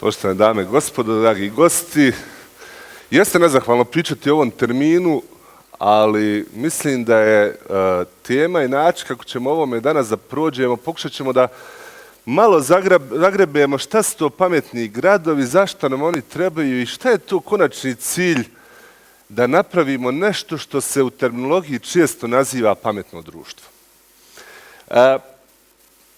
Poštovane dame i gospodo, dragi gosti, jeste nezahvalno pričati o ovom terminu, ali mislim da je tema i način kako ćemo ovome danas da prođemo, pokušat ćemo da malo zagrebemo šta su to pametni gradovi, zašto nam oni trebaju i šta je to konačni cilj da napravimo nešto što se u terminologiji često naziva pametno društvo.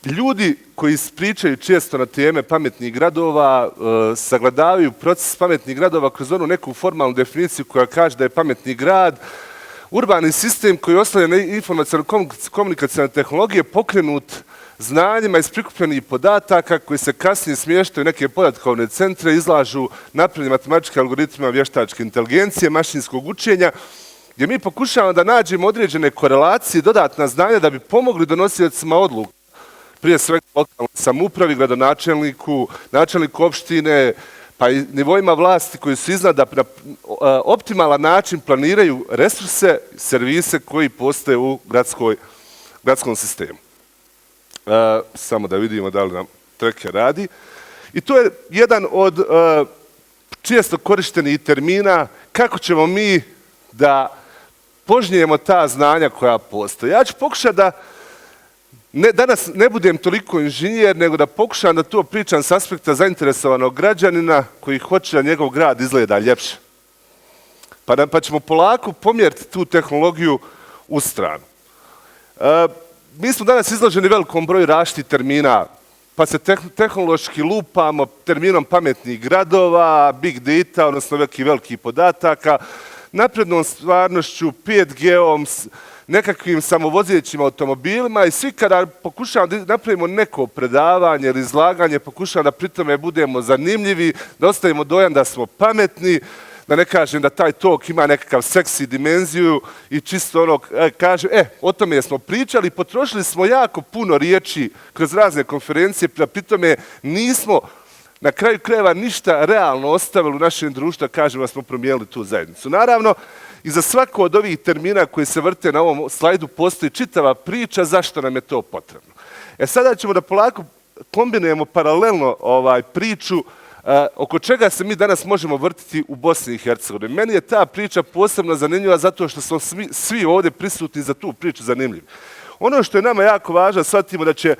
Ljudi koji pričaju često na teme pametnih gradova sagledavaju proces pametnih gradova kroz onu neku formalnu definiciju koja kaže da je pametni grad urbani sistem koji je oslonjen na informaciono-komunikacione tehnologije pokrenut znanjima iz prikupljenih podataka koji se kasnije smještaju u neke podatkovne centre, izlažu naprednim matematičkim algoritmima vještačke inteligencije, mašinskog učenja, gdje mi pokušavamo da nađemo određene korelacije i dodatna znanja da bi pomogli donosiocima odluka, prije svega lokalnoj samoupravi, gradonačelniku, načelniku opštine, pa i nivoima vlasti koji su iznad da na optimalan način planiraju resurse, servise koji postoje u gradskom sistemu. Samo da vidimo da li nam tracker radi. I to je jedan od često korištenih termina kako ćemo mi da požnjemo ta znanja koja postoje. Ja ću pokušati da danas ne budem toliko inženjer, nego da pokušam da to pričam s aspekta zainteresovanog građanina koji hoće da njegov grad izgleda ljepše. Pa ćemo polako pomjeriti tu tehnologiju u stranu. Mi smo danas izloženi velikom broju različitih termina, pa se tehnološki lupamo terminom pametnih gradova, big data, odnosno velikih podataka, naprednom stvarnošću, 5G-om, nekakvim samovozećim automobilima i svi kada pokušamo da napravimo neko predavanje ili izlaganje, pokušamo da pri tome budemo zanimljivi, da ostavimo dojam da smo pametni, da ne kažem da taj talk ima nekakav seksi dimenziju i čisto ono kaže, o tome smo pričali, potrošili smo jako puno riječi kroz razne konferencije, pri tome nismo na kraju krajeva ništa realno ostavili u našem društvu, kažemo da smo promijenili tu zajednicu. Naravno, i za svako od ovih termina koji se vrte na ovom slajdu postoji čitava priča zašto nam je to potrebno. Sada ćemo da polako kombinujemo paralelno priču oko čega se mi danas možemo vrtiti u Bosni i Hercegovini. Meni je ta priča posebno zanimljiva zato što smo svi ovdje prisutni za tu priču zanimljivi. Ono što je nama jako važno, shvatimo da će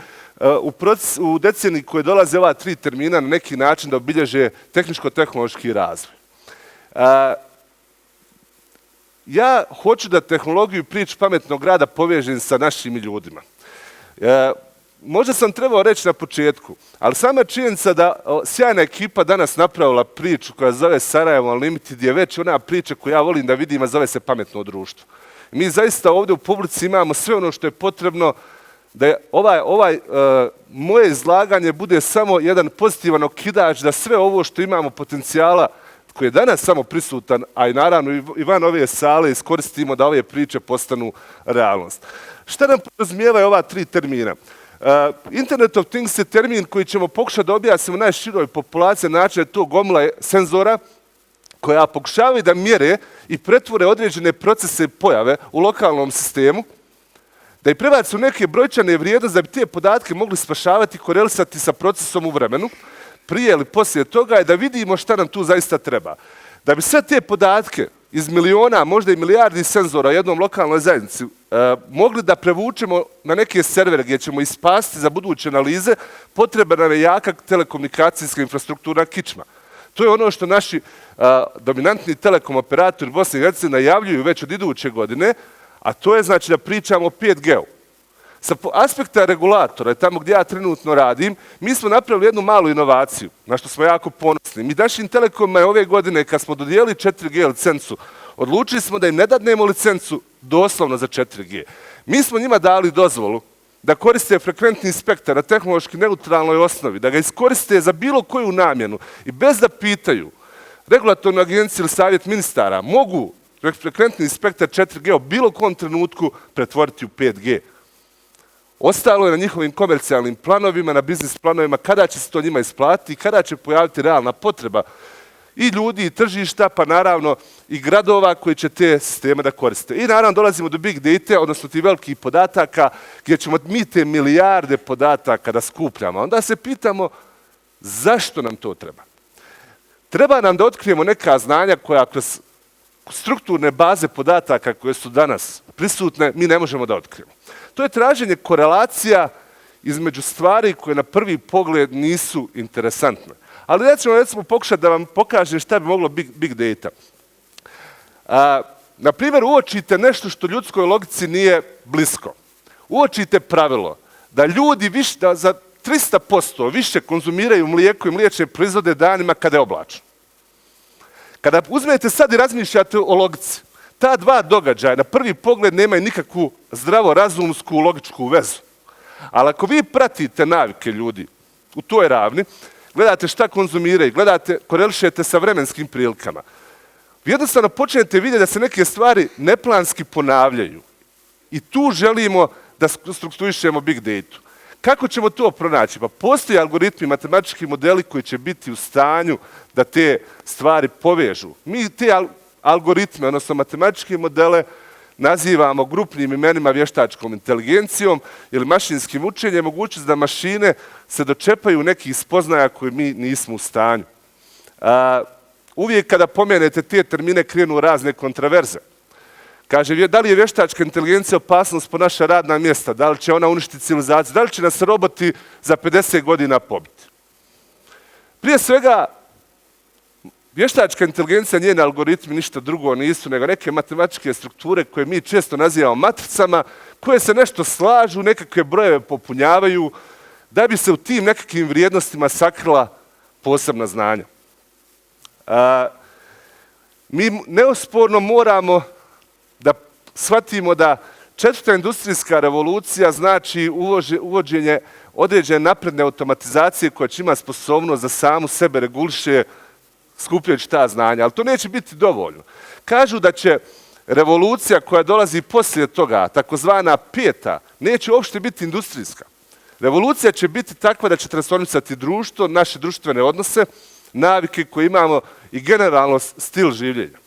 u deceniji koje dolaze ova tri termina na neki način da obilježe tehničko-tehnološki razvoj. Ja hoću da tehnologiju i priču pametnog grada povežem sa našim ljudima. Možda sam trebao reći na početku, ali sama činjenica da sjajna ekipa danas napravila priču koja zove Sarajevo Unlimited je već ona priča koju ja volim da vidim, a zove se pametno društvo. Mi zaista ovdje u publici imamo sve ono što je potrebno da moje izlaganje bude samo jedan pozitivan okidač da sve ovo što imamo potencijala koji je danas samo prisutan, a i naravno i van ove sale iskoristimo da ove priče postanu realnost. Šta nam podrazumijevaju ova tri termina? Internet of Things je termin koji ćemo pokušati da objasnimo najširoj populaciji na način da je to gomila senzora koja pokušavaju da mjere i pretvore određene procese i pojave u lokalnom sistemu, da i prebaci u neke brojčane vrijednosti da bi te podatke mogli spašavati i korelisati sa procesom u vremenu, prije ili poslije toga je da vidimo šta nam tu zaista treba. Da bi sve te podatke iz miliona, možda i milijardi senzora u jednom lokalnoj zajednici mogli da prevučemo na neke servere gdje ćemo ispasti za buduće analize, potrebna nam je jaka telekomunikacijska infrastruktura kičma. To je ono što naši dominantni telekom operatori Bosne i Hercegovine najavljuju već od iduće godine, a to je znači da pričamo o 5G-u. Sa aspekta regulatora, tamo gdje ja trenutno radim, mi smo napravili jednu malu inovaciju, na što smo jako ponosni. Mi našim telekomima je ove godine, kad smo dodijelili 4G licencu, odlučili smo da im ne dadnemo licencu doslovno za 4G. Mi smo njima dali dozvolu da koriste frekventni spektar na tehnološki neutralnoj osnovi, da ga iskoriste za bilo koju namjenu i bez da pitaju regulatornu agenciju ili savjet ministara, mogu frekventni spektar 4G u bilo kom trenutku pretvoriti u 5G. Ostalo je na njihovim komercijalnim planovima, na biznis planovima, kada će se to njima isplatiti i kada će pojaviti realna potreba i ljudi i tržišta, pa naravno i gradova koji će te sisteme da koriste. I naravno dolazimo do big data, odnosno tih velikih podataka, gdje ćemo mi te milijarde podataka da skupljamo. Onda se pitamo zašto nam to treba. Treba nam da otkrijemo neka znanja koja kroz strukturne baze podataka koje su danas prisutne, mi ne možemo da otkrijemo. To je traženje korelacija između stvari koje na prvi pogled nisu interesantne. Ali recimo pokušati da vam pokažem šta bi moglo big data. Na primjer, uočite nešto što ljudskoj logici nije blisko. Uočite pravilo da ljudi da za 300% više konzumiraju mlijeko i mliječne proizvode danima kada je oblačno. Kada uzmete sad i razmišljate o logici, ta dva događaja na prvi pogled nemaju nikakvu zdravorazumsku logičku vezu. Ali ako vi pratite navike ljudi u toj ravni, gledate šta konzumiraju, korelišete sa vremenskim prilikama, vi jednostavno počnete vidjeti da se neke stvari neplanski ponavljaju. I tu želimo da strukturišemo big data. Kako ćemo to pronaći? Pa postoje algoritmi, matematički modeli koji će biti u stanju da te stvari povežu. Mi te algoritme, odnosno matematičke modele, nazivamo grupnim imenima vještačkom inteligencijom ili mašinskim učenjem, mogućnost da mašine se dočepaju nekih spoznaja koje mi nismo u stanju. Uvijek kada pomenete te termine krenu razne kontraverze. Kaže, da li je vještačka inteligencija opasnost po naša radna mjesta? Da li će ona uništiti civilizaciju? Da li će nas roboti za 50 godina pobiti? Prije svega, vještačka inteligencija, njene algoritmi ništa drugo nisu nego neke matematičke strukture koje mi često nazivamo matricama, koje se nešto slažu, nekakve brojeve popunjavaju, da bi se u tim nekakvim vrijednostima sakrila posebna znanja. Mi neosporno moramo da shvatimo da 4. industrijska revolucija znači uvođenje određene napredne automatizacije koja će imati sposobnost da samu sebe reguliše skupljajući ta znanja, ali to neće biti dovoljno. Kažu da će revolucija koja dolazi poslije toga, takozvana 5. neće uopšte biti industrijska. Revolucija će biti takva da će transformisati društvo, naše društvene odnose, navike koje imamo i generalno stil življenja.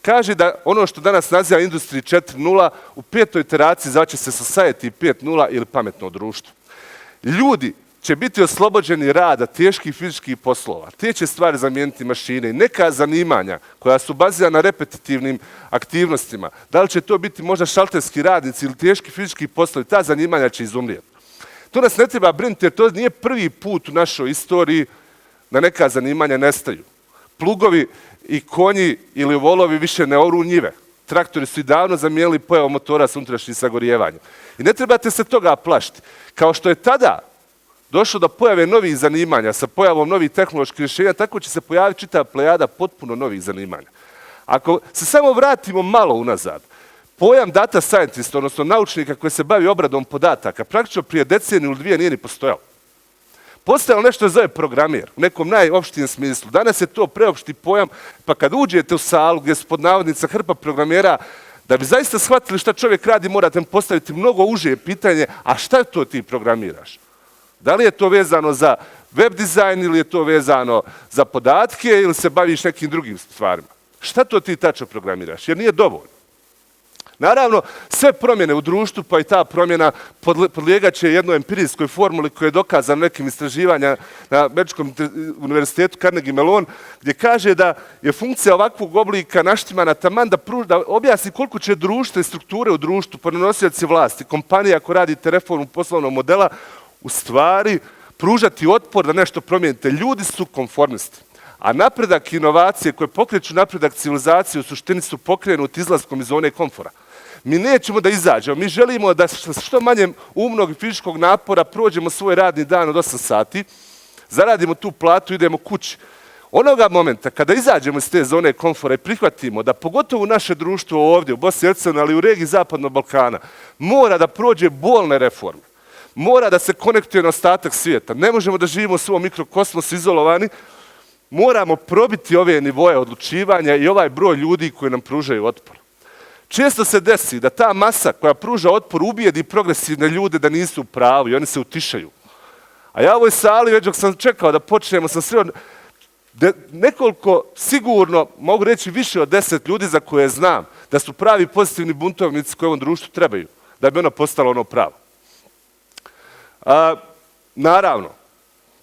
Kaže da ono što danas naziva Industry 4.0 u 5. iteraciji zvaće se Society 5.0 ili pametno društvo. Ljudi će biti oslobođeni rada teških fizičkih poslova. Te će stvari zamijeniti mašine i neka zanimanja koja su bazirana na repetitivnim aktivnostima. Da li će to biti možda šalterski radnici ili teški fizički poslovi, ta zanimanja će izumrijeti. To nas ne treba brinuti jer to nije prvi put u našoj istoriji da neka zanimanja nestaju. Plugovi i konji ili volovi više ne oru njive. Traktori su i davno zamijenili pojavu motora sa unutrašnjim sagorijevanjem. I ne trebate se toga plašiti. Kao što je tada došlo do pojave novih zanimanja sa pojavom novih tehnoloških rješenja, tako će se pojaviti čitava plejada potpuno novih zanimanja. Ako se samo vratimo malo unazad, pojam data scientist, odnosno naučnika koji se bavi obradom podataka, praktično prije deceniju ili dvije nije ni postojalo. Postojalo nešto zove programer, u nekom najopštijem smislu. Danas je to preopšti pojam, pa kad uđete u salu gdje su pod navodnica hrpa programera, da bi zaista shvatili šta čovjek radi, morate mu postaviti mnogo uže pitanje, a šta to ti programiraš? Da li je to vezano za web dizajn ili je to vezano za podatke ili se baviš nekim drugim stvarima? Šta to ti tačno programiraš? Jer nije dovoljno. Naravno, sve promjene u društvu, pa i ta promjena podlijegaće jednoj empirijskoj formuli koja je dokazana nekim istraživanja na Američkom univerzitetu Carnegie Mellon, gdje kaže da je funkcija ovakvog oblika naštimana taman da objasni koliko će društvo i strukture u društvu, ponosioci vlasti, kompanija koja radite reformu poslovnog modela, u stvari pružati otpor da nešto promijenite. Ljudi su konformisti. A napredak inovacije koje pokreću napredak civilizacije u suštini su pokrenuti izlaskom iz zone komfora. Mi nećemo da izađemo, mi želimo da što manje umnog i fizičkog napora prođemo svoj radni dan od 8 sati, zaradimo tu platu i idemo kući. Onoga momenta kada izađemo iz te zone komfora i prihvatimo da pogotovo naše društvo ovdje u Bosni i Hercegovini, ali i u regiji Zapadnog Balkana, mora da prođe bolne reforme, mora da se konektuje na ostatak svijeta, ne možemo da živimo u svom mikrokosmosu izolovani, moramo probiti ove nivoje odlučivanja i ovaj broj ljudi koji nam pružaju otpor. Često se desi da ta masa koja pruža otpor ubijedi progresivne ljude da nisu u pravu i oni se utišaju. A ja u ovoj sali, već dok sam čekao da počnemo, sam sreo nekoliko, sigurno, mogu reći više od 10 ljudi za koje znam da su pravi pozitivni buntovnici koji ovom društvu trebaju, da bi ono postalo ono pravo. Naravno,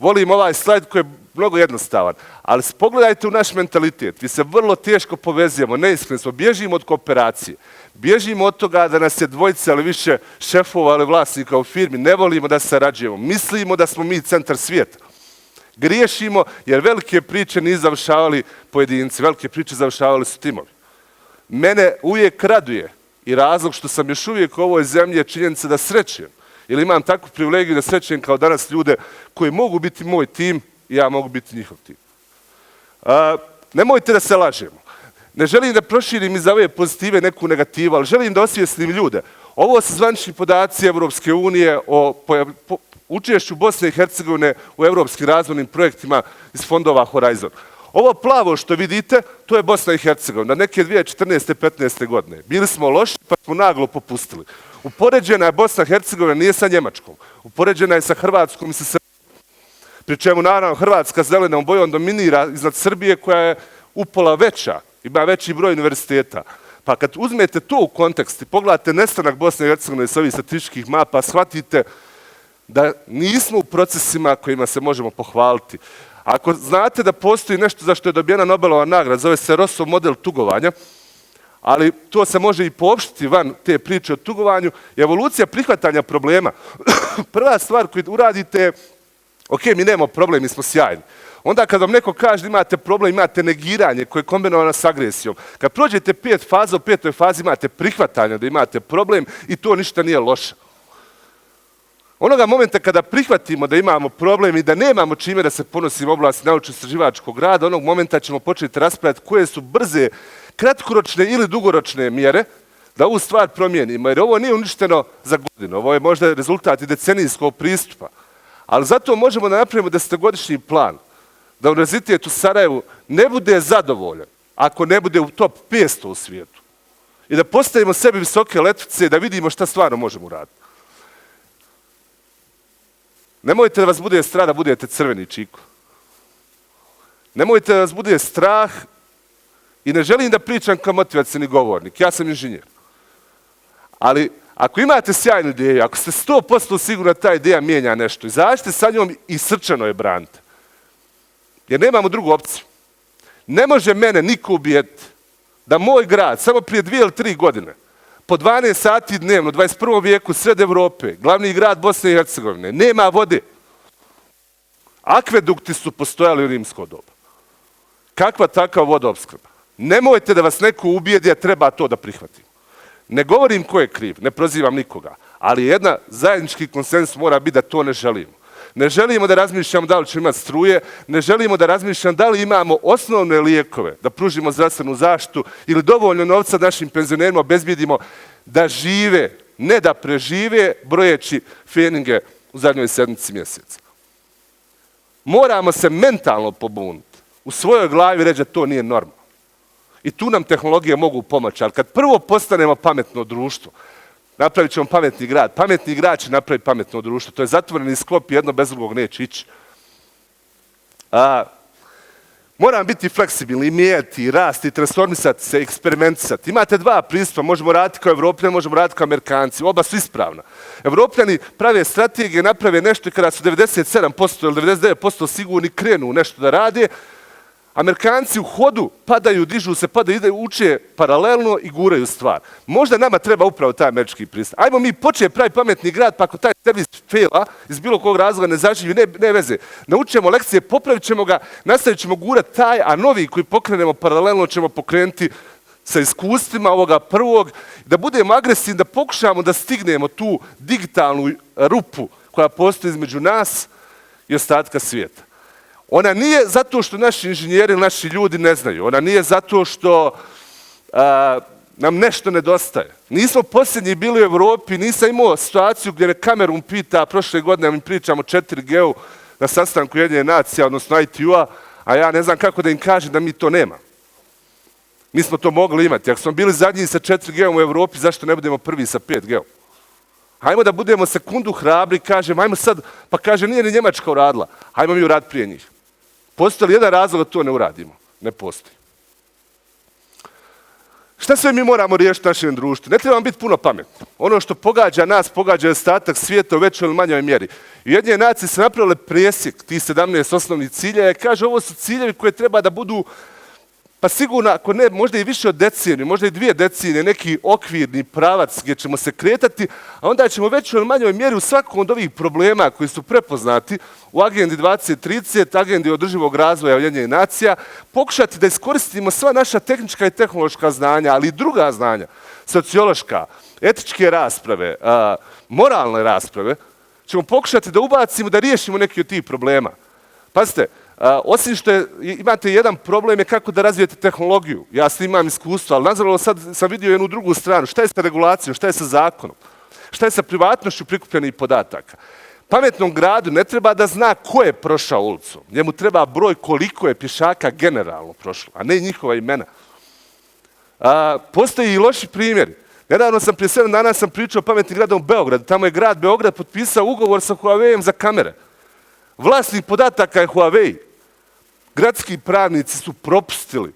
Volim ovaj slajd koji je mnogo jednostavan, ali pogledajte u naš mentalitet. Mi se vrlo teško povezujemo, neiskreni smo, bježimo od kooperacije. Bježimo od toga da nas je dvojica ili više šefova ili vlasnika u firmi, ne volimo da sarađujemo. Mislimo da smo mi centar svijeta. Griješimo jer velike priče nisu završavali pojedinci, velike priče završavali su timovi. Mene uvijek raduje i razlog što sam još uvijek u ovoj zemlji je činjenica da srećem. Ili imam takvu privilegiju da srećem kao danas ljude koji mogu biti moj tim i ja mogu biti njihov tim. Nemojte da se lažemo. Ne želim da proširim iz ove pozitive neku negativu, ali želim da osvijestim ljude. Ovo su zvanični podaci Evropske unije o učešću Bosne i Hercegovine u evropskim razvojnim projektima iz fondova Horizon. Ovo plavo što vidite, to je Bosna i Hercegovina, neke 2014. 15. godine. Bili smo loši, pa smo naglo popustili. Upoređena je Bosna i Hercegovina nije sa Njemačkom, upoređena je sa Hrvatskom i sa Srbijom. Pri čemu, naravno, Hrvatska zelenom bojom dominira iznad Srbije koja je upola veća, ima veći broj univerziteta. Pa kad uzmete to u kontekst i pogledate nestanak Bosne i Hercegovine s ovih statističkih mapa, shvatite da nismo u procesima kojima se možemo pohvaliti. Ako znate da postoji nešto za što je dobijena Nobelova nagrada, zove se Rossov model tugovanja, ali to se može i poopštiti van te priče o tugovanju, je evolucija prihvatanja problema. Prva stvar koju uradite je, ok, mi nemamo problem, mi smo sjajni. Onda kad vam neko kaže da imate problem, imate negiranje koje je kombinovano s agresijom. Kad prođete 5 faza, u 5. fazi imate prihvatanje da imate problem i to ništa nije loše. Onoga momenta kada prihvatimo da imamo problem i da nemamo čime da se ponosimo u oblasti naučno-istraživačkog rada, onog momenta ćemo početi raspravljati koje su brze, kratkoročne ili dugoročne mjere da ovu stvar promijenimo. Jer ovo nije uništeno za godinu, ovo je možda rezultat i decenijskog pristupa. Ali zato možemo da napravimo 10-godišnji plan, da Univerzitet u Sarajevu ne bude zadovoljan ako ne bude u top 500 u svijetu. I da postavimo sebi visoke letvice i da vidimo šta stvarno možemo uraditi. Nemojte da vas bude strah da budete crveni čiko. Nemojte da vas bude strah i ne želim da pričam kao motivacioni govornik. Ja sam inženjer. Ali ako imate sjajnu ideju, ako ste 100% sigurni da ta ideja mijenja nešto, izađite sa njom i srčano je branite. Jer nemamo drugu opciju. Ne može mene niko ubijeti da moj grad, samo prije 2 ili 3 godine, po 12 sati dnevno, u 21. vijeku, sred Evrope, glavni grad Bosne i Hercegovine, nema vode. Akvedukti su postojali u rimsko doba. Kakva takva vodoopskrba? Nemojte da vas neko ubijedi, a treba to da prihvatimo. Ne govorim ko je kriv, ne prozivam nikoga, ali jedna zajednički konsenzus mora biti da to ne želimo. Ne želimo da razmišljamo da li ćemo imati struje, ne želimo da razmišljamo da li imamo osnovne lijekove, da pružimo zdravstvenu zaštitu ili dovoljno novca našim penzionerima obezbijedimo da žive, ne da prežive, brojeći feninge u zadnjoj sedmici mjeseca. Moramo se mentalno pobuniti, u svojoj glavi reći da to nije normalno. I tu nam tehnologije mogu pomoći, ali kad prvo postanemo pametno društvo, napravit ćemo pametni grad. Pametni grad će napraviti pametno društvo. To je zatvoreni sklop i jedno bez drugog neće ići. Moram biti fleksibilni, mijenjati, rasti, transformisati se, eksperimentisati. Imate 2 pristupa. Možemo raditi kao Evropljani, možemo raditi kao Amerikanci. Oba su ispravna. Evropljani prave strategije, naprave nešto i kada su 97% ili 99% sigurni krenu u nešto da rade, Amerikanci u hodu padaju, dižu se, padaju, uče paralelno i guraju stvar. Možda nama treba upravo taj američki pristup. Ajmo mi početi pravi pametni grad, pa ako taj servis faila, iz bilo kog razloga ne zaživi, ne veze. Naučimo lekcije, popravit ćemo ga, nastavit ćemo gurati taj, a novi koji pokrenemo paralelno ćemo pokrenuti sa iskustvima ovoga prvog, da budemo agresivni, da pokušamo da stignemo tu digitalnu rupu koja postoji između nas i ostatka svijeta. Ona nije zato što naši inženjeri ili naši ljudi ne znaju. Ona nije zato što nam nešto nedostaje. Nismo posljednji bili u Evropi, nisam imao situaciju gdje me Kamerun pita, prošle godine mi pričamo 4G-u na sastanku Ujedinjenih nacija, odnosno ITU-a, a ja ne znam kako da im kažem da mi to nema. Mi smo to mogli imati. Ako smo bili zadnji sa 4G-om u Evropi, zašto ne budemo prvi sa 5G-om? Hajmo da budemo sekundu hrabri, kažem, hajmo sad, pa kaže, nije ni Njemačka uradila, hajmo mi uraditi prije njih. Postoji li jedan razlog da to ne uradimo? Ne postoji. Šta sve mi moramo riješiti u našem društvu? Ne trebamo biti puno pametni. Ono što pogađa nas, pogađa ostatak svijeta u većoj ili manjoj mjeri. I Ujedinjene nacije su napravile presjek tih 17 osnovnih ciljeva i kaže ovo su ciljevi koje treba da budu, pa sigurno, ako ne, možda i više od decenije, možda i 2 decenije, neki okvirni pravac gdje ćemo se kretati, a onda ćemo već u manjoj mjeri u svakom od ovih problema koji su prepoznati u agendi 2030, agendi održivog razvoja Ujedinjenih nacija, pokušati da iskoristimo sva naša tehnička i tehnološka znanja, ali i druga znanja, sociološka, etičke rasprave, moralne rasprave, ćemo pokušati da ubacimo, da riješimo neki od tih problema. Pazite, osim što imate jedan problem je kako da razvijete tehnologiju. Ja s tim imam iskustvo, ali nažalost sad sam vidio jednu drugu stranu. Šta je sa regulacijom, šta je sa zakonom, šta je sa privatnošću prikupljenih podataka. Pametnom gradu ne treba da zna ko je prošao ulicom. Njemu treba broj koliko je pješaka generalno prošlo, a ne njihova imena. Postoji i loši primjeri. Nedavno sam prije 7 dana pričao o pametnim gradom u Beogradu. Tamo je grad Beograd potpisao ugovor sa Huawei za kamere. Vlasnik podataka je Huawei. Gradski pravnici su propustili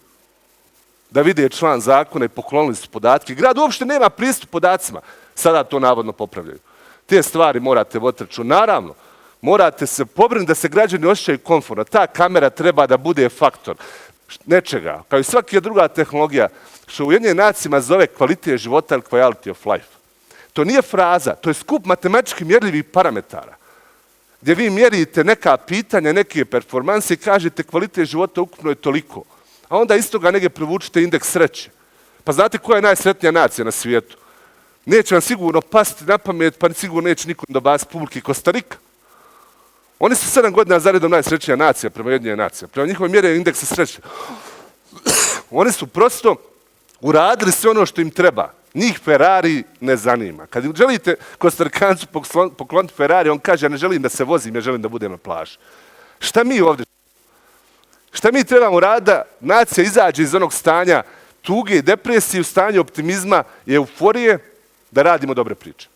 da vide član zakona i poklonili su podatke. Grad uopšte nema pristup podacima. Sada to navodno popravljaju. Te stvari morate voditi računa. Naravno, morate se pobrinuti da se građani osjećaju komfortno. Ta kamera treba da bude faktor nečega, kao i svaka druga tehnologija, što u Ujedinjenim nacijama zove kvalitet života ili quality of life. To nije fraza, to je skup matematički mjerljivih parametara, gdje vi mjerite neka pitanja, neke performanse i kažete kvalitet života ukupno je toliko. A onda iz toga negdje privučite indeks sreće. Pa znate koja je najsretnija nacija na svijetu? Neće vam sigurno pasti na pamet, pa sigurno neće nikom dobaciti publike Kostarika. Oni su 7 godina zaredom najsrećnija nacija prema Ujedinjenim nacijama. Prema njihovoj mjeri indeksa sreće. Oni su prosto uradili sve ono što im treba. Njih Ferrari ne zanima. Kad želite Kostarikancu pokloniti Ferrari, on kaže, ja ne želim da se vozim, ja želim da budem na plaži. Šta mi ovdje? Šta mi trebamo raditi da nacija izađe iz onog stanja tuge i depresije u stanje optimizma i euforije da radimo dobre priče?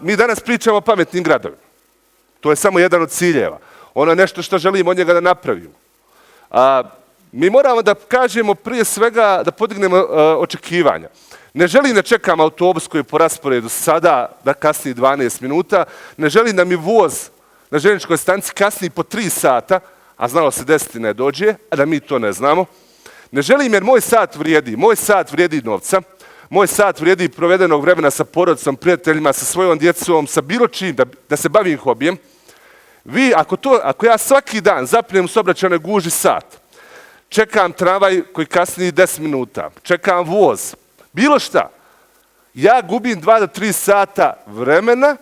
Mi danas pričamo o pametnim gradovima. To je samo jedan od ciljeva. Ono je nešto što želimo od njega da napravimo. Mi moramo da kažemo prije svega da podignemo očekivanja. Ne želim da čekam autobus koji je po rasporedu sada da kasni 12 minuta. Ne želim da mi voz na željezničkoj stanici kasni po 3 sata, a znalo se desiti ne dođe, a da mi to ne znamo. Ne želim jer moj sat vrijedi novca, moj sat vrijedi provedenog vremena sa porodicom, prijateljima, sa svojom djecom, sa bilo čim, da se bavim hobijem. Ako ja svaki dan zapnem u saobraćajnoj gužvi sat, čekam tramvaj koji kasni 10 minuta, čekam voz, bilo šta, ja gubim 2 do 3 sata vremena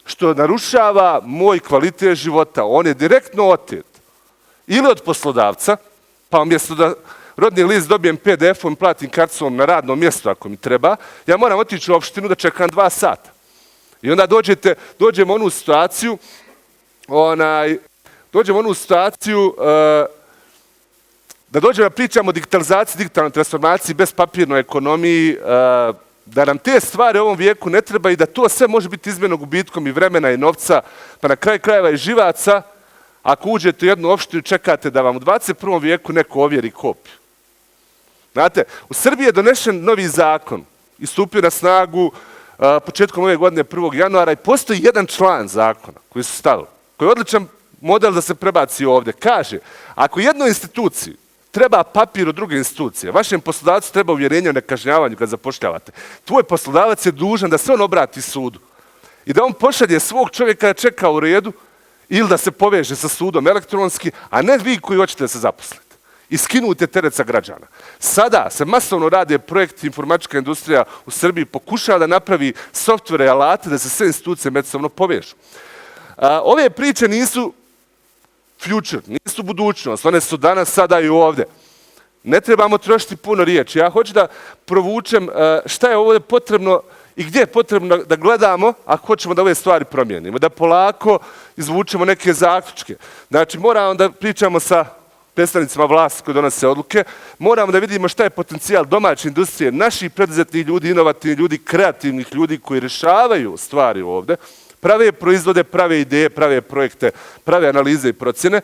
što narušava moj kvalitet života. On je direktno otet. Ili od poslodavca, pa umjesto da rodni list dobijem PDF-om i platim karticom na radnom mjestu ako mi treba, ja moram otići u opštinu da čekam 2 sata. I onda dođemo u onu situaciju, da dođemo da pričamo o digitalizaciji, digitalnoj transformaciji, bezpapirnoj ekonomiji, da nam te stvari u ovom vijeku ne treba i da to sve može biti izmjeno gubitkom i vremena i novca, pa na kraju krajeva i živaca. Ako uđete u jednu opštinu, čekate da vam u 21. vijeku neko ovjeri kopiju. Znate, u Srbiji je donešen novi zakon i stupio na snagu početkom ove godine 1. januara i postoji jedan član zakona koji su stavili, koji je odličan model da se prebaci ovdje. Kaže, ako jednoj instituciji treba papir od druge institucije, vašem poslodavcu treba uvjerenje o nekažnjavanju kad zapošljavate, tvoj poslodavac je dužan da se on obrati sudu i da on pošalje svog čovjeka da čeka u redu ili da se poveže sa sudom elektronski, a ne vi koji hoćete da se zaposlite. I skinute teret sa građana. Sada se masovno rade projekti, informatička industrija u Srbiji pokušava da napravi softvere i alate da se sve institucije međusobno povežu. Ove priče nisu future, nisu budućnost, one su danas, sada i ovdje. Ne trebamo trošiti puno riječi. Ja hoću da provučem šta je ovdje potrebno i gdje je potrebno da gledamo ako hoćemo da ove stvari promijenimo, da polako izvučemo neke zaključke. Znači, moramo da pričamo sa predstavnicima vlasti koji donose odluke, moramo da vidimo šta je potencijal domaće industrije, naših preduzetnih ljudi, inovativnih ljudi, kreativnih ljudi koji rješavaju stvari ovdje, prave proizvode, prave ideje, prave projekte, prave analize i procjene,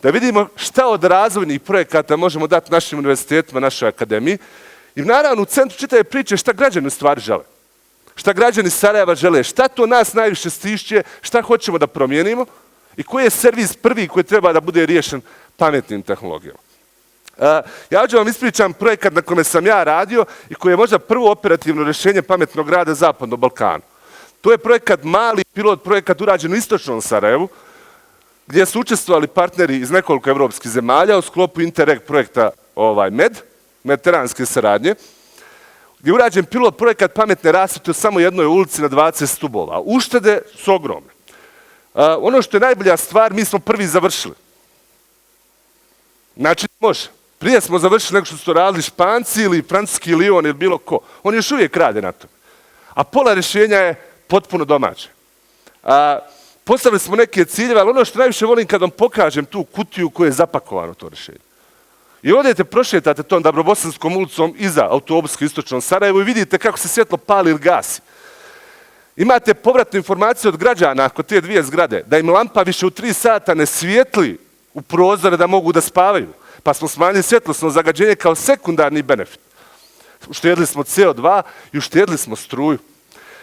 da vidimo šta od razvojnih projekata možemo dati našim univerzitetima, našoj akademiji I naravno u centru čitave priče šta građani u stvari žele. Šta građani Sarajeva žele, šta to nas najviše stišće, šta hoćemo da promijenimo i koji je servis prvi koji treba da bude riješen pametnim tehnologijama. Ja ću vam ispričam projekat na kome sam ja radio i koji je možda prvo operativno rješenje pametnog grada Zapadnog Balkana. To je projekat, mali pilot projekat urađen u istočnom Sarajevu, gdje su učestvovali partneri iz nekoliko evropskih zemalja u sklopu Interreg projekta mediteranske saradnje, gdje je urađen pilot projekat pametne rasvjete u samo jednoj ulici na 20 stubova. Uštede su ogromne. Ono što je najbolja stvar, mi smo prvi završili. Znači, može. Prije smo završili nego što su to radili Španci ili francuski Lion ili bilo ko. Oni još uvijek rade na to. A pola rješenja je potpuno domaće. Postavili smo neke ciljeve, ali ono što najviše volim kad vam pokažem tu kutiju koje je zapakovano to rješenje. I odete, prošetate tom Dabrobosanskom ulicom iza autobuska u istočnom Sarajevu i vidite kako se svjetlo pali ili gasi. Imate povratnu informaciju od građana kod te dvije zgrade da im lampa više u 3 sata ne svijetli u prozore da mogu da spavaju. Pa smo smanjili svjetlosno zagađenje kao sekundarni benefit. Uštedili smo CO2 i uštedili smo struju.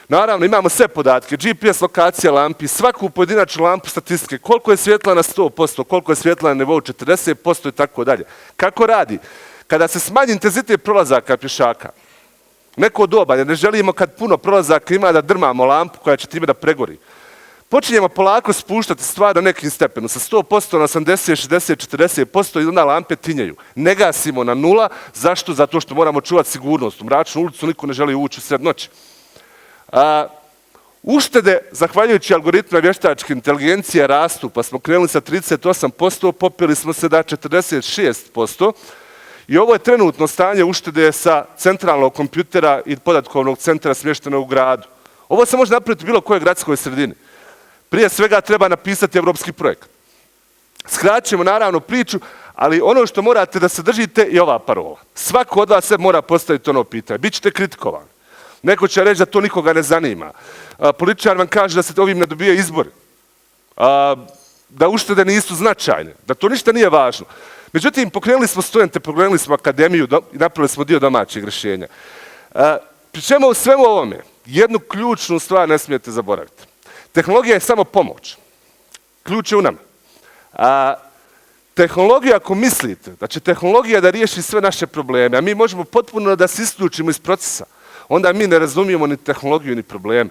Naravno, imamo sve podatke, GPS lokacija lampi, svaku pojedinačnu lampu statistike, koliko je svjetla na 100%, koliko je svjetla na nivou 40% i tako dalje. Kako radi? Kada se smanji intenzitet prolazaka pješaka, neko doba, jer ne želimo kad puno prolazaka ima da drmamo lampu koja će time da pregori. Počinjemo polako spuštati stvar na nekim stepenu, sa 100% na 80, 60, 40% i onda lampe tinjaju. Ne gasimo na 0, zašto? Zato što moramo čuvati sigurnost. U mračnu ulicu niko ne želi ući u sred noći. Uštede, zahvaljujući algoritma vještačke inteligencije, rastu, pa smo krenuli sa 38%, popili smo se da 46%. I ovo je trenutno stanje uštede sa centralnog kompjutera i podatkovnog centra smještenog u gradu. Ovo se može napraviti u bilo kojoj gradskoj sredini. Prije svega treba napisati evropski projekat. Skratit ćemo naravno priču, ali ono što morate da se držite je ova parola. Svako od vas se mora postaviti ono pitanje. Bićete kritikovani. Neko će reći da to nikoga ne zanima. Političar vam kaže da se ovim ne dobije izbori. Da uštede nisu značajne. Da to ništa nije važno. Međutim, pokrenuli smo studente, pokrenuli smo akademiju i napravili smo dio domaćeg rješenja. Pri čemu u svemu ovome jednu ključnu stvar ne smijete zaboraviti. Tehnologija je samo pomoć. Ključ je u nama. Tehnologija, ako mislite da će tehnologija da riješi sve naše probleme, a mi možemo potpuno da se isključimo iz procesa, onda mi ne razumijemo ni tehnologiju ni probleme.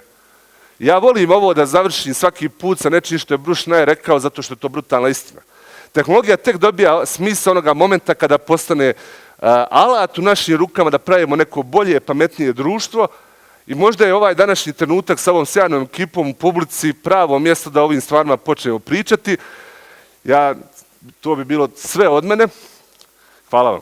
Ja volim ovo da završim svaki put sa nečim što je Bruce Schneier rekao zato što je to brutalna istina. Tehnologija tek dobija smisao onoga momenta kada postane alat u našim rukama da pravimo neko bolje, pametnije društvo i možda je ovaj današnji trenutak sa ovom sjajnom ekipom u publici pravo mjesto da o ovim stvarima počnemo pričati. To bi bilo sve od mene. Hvala vam.